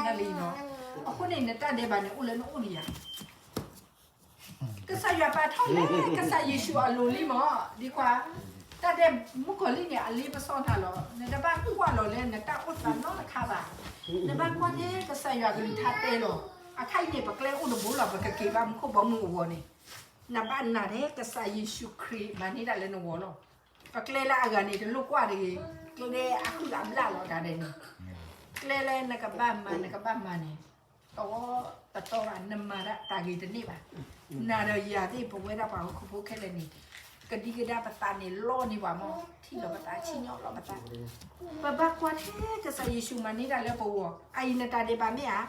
လံနီၤ. အဃိန့ၣ် နတၢ်ဒဲးဘးန့ၣ်အိၣ်လၢနအိၣ်ဒံးဧါ. ကစၢ်ယွၤပာ်ထီၣ်လၢကစၢ်ယ့ၣ်ၡူးအလိၤလံမး, ဒ်ခွါ, တၢ်ဒဲးမုၣ်ကီၤလံၢ်န့ၣ် အလ့ပစီနၤလီၤ. နတဘၣ်ကွၢ်လီၤလၢနတၢ်အိၣ်သးနီတခါဘၣ်. နဘၣ်ကွၢ်ထဲကစၢ်ယွၤကလုၢ်ကထါတဲလီၤ. အခါအံၤန့ၣ် ပကျဲအိၣ်တဘိလီၤ, ပကက့ၤဘၣ်မူခိၣ်ဘီမုၢ်အဂီၢ်န့ၣ်, နဘၣ်နာ်ထဲကစၢ်ယ့ၣ်ၡူးခရံာ်မၤန့ၢ်ဒၣ်လၢနဂီၢ်လီၤ. ပကျဲလၢအဂၤန့ၣ် တလိၣ်ကွၢ်တဂ့ၤ, ကျဲအဃုာ်အဘျၣ်လီၤတၢ်ဒဲးန့ၣ်, ကျဲလၢနကဘၣ်မၤ နကဘၣ်မၤန့ၣ် တတီဘၣ်, နမၤတၢ်တၢ်ဂ့ၤတန့ၢ်ဘၣ်. နၤဒီးယၤသ့ၣ် ပဝဲဒၣ်ပှၤဟီၣ်ခိၣ်ဖိခဲလၢာ်န့ၣ်, ကဒံကဒါပသးန့ၣ်လီန့ၢ်ပှၤမး, ထံၣ်လီၤပသး, ဆံၣ်ညီၣ်လီၤပသး. ပဘၣ်ကွၢ်ထဲကစၢ်ယ့ၣ်ၡူးမၤန့ၢ်ဒၣ်လၢပဂီၢ်, အအံၤနတၢ်ဒဲးဘးမ့ၢ်ဧါ.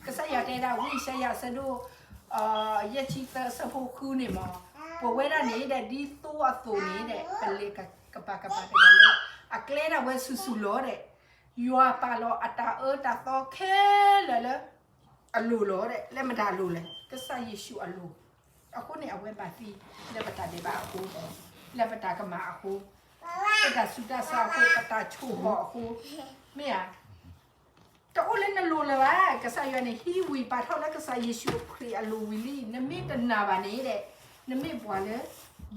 ကစၢ်ယွၤတဲဒၣ်ဝံယၡါယၤအဆၢဒိၣ် ယဲၢ်ဆံသၢအဆၢဖိဃုန့ၣ်မး, ပဝဲဒၣ်န့ၣ်ဒီး ဒ်သိအသိးန့ၣ်ဒီး ပလဲၤကပၤကပၤတဂၤလၢ အကျဲဒၣ်ဝဲဆူၣ်ဆူၣ်လီၤဒီး ယွၤပာ်လီၤအတၢ်အၢတၢ်သီခဲလၢာ်လၢ အလိၤလီၤဒီး လၢမတၤအလိၤလဲၣ်, ကစၢ်ယ့ၣ်ၡူးအလိၤ. အဃိန့ၣ် အဝဲဘၣ်သံလၢပတၢ်ဒဲးဘးအဃိ, လၢပတၢ်ကမၣ်အဃိ, ပတၢ်ဆူးတၢ်ဆါအဃိ, ပတၢ်ဆိၣ်ဂီၤအဃိ, မ့ၢ်ဧါ. တအိၣ်လၢနလိၤလၢၤဘၣ်. ကစၢ်ယွၤန့ၣ် ဟံးဝံၤပာ်ထီၣ်လၢကစၢ်ယ့ၣ်ၡူးခရံာ်အလိၤဝံၤလံ. နမ့ၢ်တနာ်ဘၣ်န့ၣ်ဒီး နမ့ၢ်ပှၤလၢ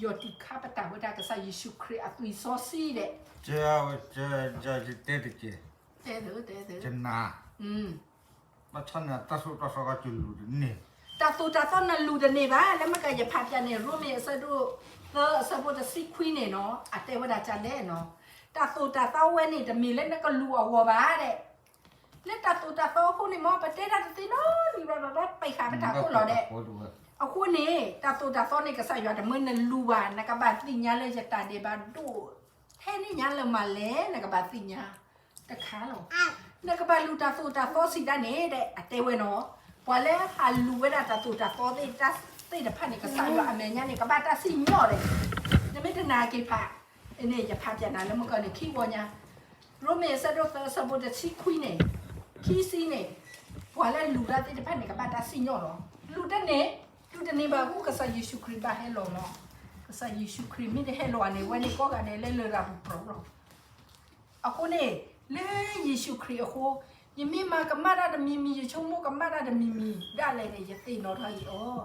ယီၢ်တံၢ်ခါပတာ်ဝဲဒၣ်ကစၢ်ယ့ၣ်ၡူးခရံာ်အသွံၣ်စီဆှံဒီး တဲတက့ၢ်, တဲ, တဲ, တနာ်, ဘၣ်ဆၣ်န့ၣ် တၢ်သိၣ်တၢ်သီကလူၤတန့ၢ်, တၢ်သိၣ်တၢ်သီနလူၤတန့ၢ်ဘၣ်. လၢမ့ၢ်ကယဖးပၠးန့ၣ် ရိမ့ၤအဆၢဒိၣ်သၢအဆၢဖိတဆံခွံန့ၣ်နီၤ, အတဲဝဲဒၣ်ကလဲၣ်နီၤ, တၢ်သိၣ်တၢ်သီဝဲန့ၣ် တမ့ၢ်လၢနကလူၤအဂီၢ်ဘၣ်ဒီး လၢတၢ်သိၣ်တၢ်သီအဃိန့ၣ်မ့ၢ် ပတဲတၢ်တသ့နီတမံၤဘၣ်, ပဘၣ်ပာ်ဃာ်ပတၢ်ခိၣ်လီၤဒီး, အဃိန့ၣ် တၢ်သိၣ်တၢ်သီန့ၣ် ကစၢ်ယွၤတမၢနလူၤဘၣ်. နကဘၣ်သ့ၣ်ညါလၢယတၢ်ဒဲးဘးဒိၣ်ထဲန့ၣ်ညါလၢမၤလဲၣ်, နကဘၣ်သ့ၣ်ညါတခါလီၤ. နကဘၣ်လူၤတၢ်သိၣ်တၢ်သီစံးဒၣ်န့ၣ်ဒီး အတဲဝဲနီၤ, ပှၤလၢဟးလူၤဝဲဒၣ်တၢ်သိၣ်တၢ်သီသ့ၣ်တဖၣ်န့ၣ် ကစၢ်ယွၤအမဲာ်ညါန့ၣ် ကဘၣ်တၢ်စံၣ်ညီၣ်ဒီး, နမ့ၢ်တနာ်က့ၤဖး န့ၣ် ယဖးပၠးနၤလၢမုၢ်ကီၢ်န့ၣ် ခံဝီညါ, ရိမ့ၤအဆၢဒိၣ်သၢအဆၢဖိတဆံခွံန့ၣ်, ခံဆံန့ၣ်, ပှၤလၢလူၤတၢ်သ့ၣ်တဖၣ်န့ၣ် ကဘၣ်တၢ်စံၣ်ညီၣ်လီၤ. လူၤတန့ၢ်, လူၤတန့ၢ်ဘၣ်အဃိ ကစၢ်ယ့ၣ်ၡူးခရံာ်ဘၣ်ဟဲလီၤလီၤ. ကစၢ်ယ့ၣ်ၡူးခရံာ်မ့ၢ်တဟဲလီၤဧါန့ၣ် ဝဲန့ၣ်ကိးဂၤဒဲးလၢလရာ်ပူၤပြီလီၤ. အဃိန့ၣ်, လၢယ့ၣ်ၡူးခရံာ်အဃိ, ယမ့ၢ်မၤကမၣ်တၢ်တမံၤမံၤ, ယဆိကမိၣ်ကမၣ်တၢ်တမံၤမံၤဒၣ်လဲာ်န့ၣ် ယသ့ၣ်နီၣ်ထီၣ်အံၤအီၤ,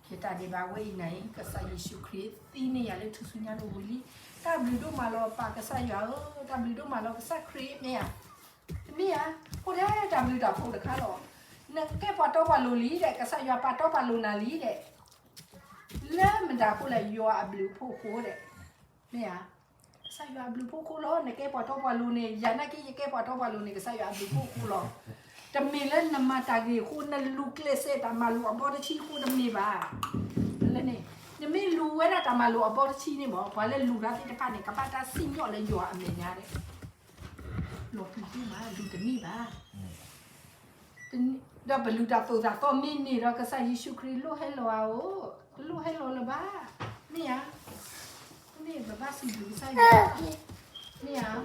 ယတၢ်ဒဲးဘးဝဲအံၤန့ၣ် ကစၢ်ယ့ၣ်ၡူးခရံာ်သံန့ၢ်ယၤလၢထူၣ်စုညါတဝံၤလံ. တၢ်ဘျုးဒိၣ်မးလီၤပၢ်ကစၢ်ယွၤဧၢ, တၢ်ဘျုးဒိၣ်မးလီၤကစၢ်ခရံာ်မ့ၢ်ဧါ. တမ့ၢ်ဧါ, အိၣ်ထဲတၢ်ဘျုးတၢ်ဖှိၣ်တခါလီၤ. နကဲပှၤတီပှၤလိၤလံဒီး ကစၢ်ယွၤပာ်တီပာ်လိၤနၤလံဒီး လၢမတၤအဃိလဲၣ်, ယွၤအဘျုးအဖှိၣ်အဃိဒီး, မ့ၢ်ဧါ, ကစၢ်ယွၤအဘျုးအဖှိၣ်အဃိလီၤ. နကဲပှၤတီပှၤလိၤန့ၣ်, ယၤနာ်က့ယကဲပှၤတီပှၤလိၤန့ၣ် ကစၢ်ယွၤအဘျုးအဖှိၣ်အဃိလီၤ. တမ့ၢ်လၢနမၤတၢ်ဂ့ၤအဃိ, နလူၤကျဲးစဲးတၢ်မၤလိာ်အဘီတဆံအဃိတမ့ၢ်ဘၣ်. နမ့ၢ်လူၤဝဲဒၣ်တၢ်မၤလိာ်အဘီတဆံန့ၣ်မ့ၢ် ပှၤလၢလူၤတၢ်သ့ၣ်တဖၣ်န့ၣ် ကဘၣ်တၢ်စံၣ်ညီၣ်လၢယွၤအမဲာ်ညါဒီး လီၤပျံၤတ့ၢ်မး, လူၤတန့ၢ်ဘၣ်. ဒီးပလူၤတၢ်သိၣ်တၢ်သီမ့ၢ်န့ၢ်ဒီး ကစၢ်ယ့ၣ်ၡူးခရံာ်လိၣ်ဟဲလီၤဧါဧိၤ, တလိၣ်ဟဲလီၤလၢၤဘၣ်. မ့ၢ်ဧါ, မ့ၢ်ပဘၣ်စံးဘျုးကစၢ်ယွၤ, မ့ၢ်ဧါ.